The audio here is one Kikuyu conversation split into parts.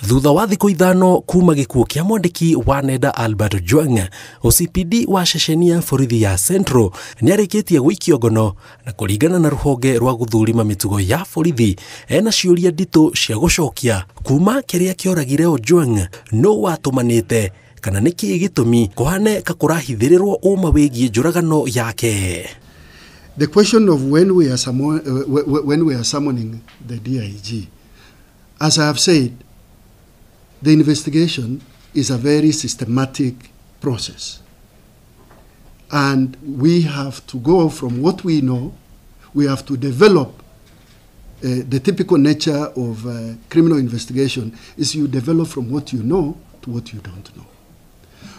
Thutha wa thikũ 5 kuma gĩkuũ kĩa mwandĩki wa nenda Albert Ojwang, OCPD wa ceceni ya borithi ya Central nĩarĩkĩtie gũikio ngono na kũringana na rũhonge rwa gũthũrima mĩtugo ya borithi ena ciũria nditũ cia gũcokia kuma kĩrĩa kĩoragire Ojwang, nũ watũmanĩte kana nĩkĩĩ gĩtũmi kũhane ka kũrahithĩrĩrwo ũma wĩgiĩ njũragano yake. The question of when we are summoning the DIG, as I have said, the investigation is a very systematic process. And we have to go from what we know, we have to develop the typical nature of criminal investigation is you develop from what you know to what you don't know.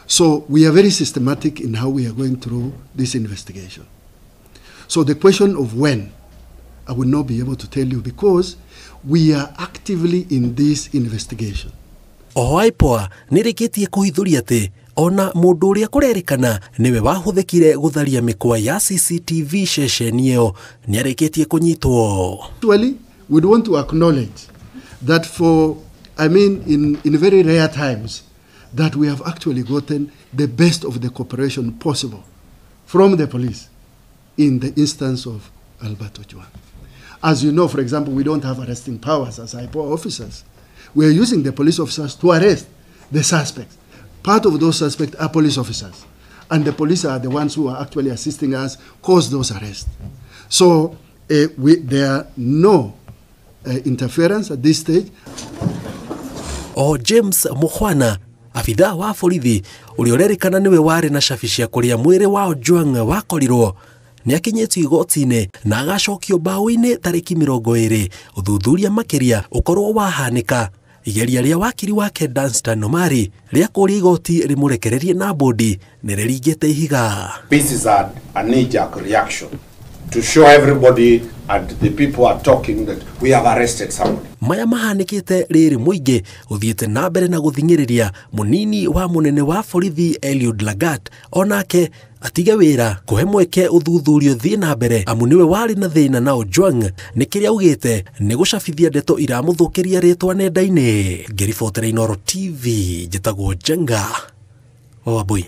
So we are very systematic in how we are going through this investigation. So the question of when, I will not be able to tell you because we are actively in this investigation. Oho IPOA nĩrĩkĩtie kũhithũria atĩ ona mũndũ ũrĩa kũrerĩkana nĩwe wahũthĩkire gũtharia mĩkwa ya CCTV ceceni ĩyo nĩarĩkĩtie kũnyitwo. Actually, we'd want to acknowledge that for, I mean, in very rare times, that we have actually gotten the best of the cooperation possible from the police in the instance of Albert Ojwang. As you know, for example, we don't have arresting powers as IPOA officers. We are using the police officers to arrest the suspects. Part of those suspects are police officers. And the police are the ones who are actually assisting us cause those arrests. So there are no interference at this stage. O James Mukhwana, abithaa wa borithi ũrĩa ũrerĩkana nĩwe warĩ na cabi cia kũrĩa mwĩrĩ wa Ojwang wakorirwo nĩakinyĩtio igoti-inĩ na agacokio mbaũ-inĩ tarĩki 20 ũthuthuria makĩria ũkorwo wahanĩka. Igeria rĩa wakiri wake Danstan Omari rĩa kũria igoti rĩmũrekererie na bodi nĩrĩringĩte ihiga. This is a knee-jerk reaction to show everybody and the people are talking that we have arrested somebody. Maya mahanĩkĩte rĩrĩ mũingĩ ũthiĩte na mbere na gũthing'ĩrĩria mũnini wa mũnene wa borithi Eliud Lagat onake atige wĩra kũhe mweke ũthuthuria ũthiĩ na mbere amu nĩwe warĩ na thĩna na Ojwang nĩ kĩrĩa augĩte nĩ gũcabithia ndeto iramũthũkĩria rĩtwa nenda-inĩ. Ngĩribotera Inooro TV njĩtagwo Njenga wa Wambui.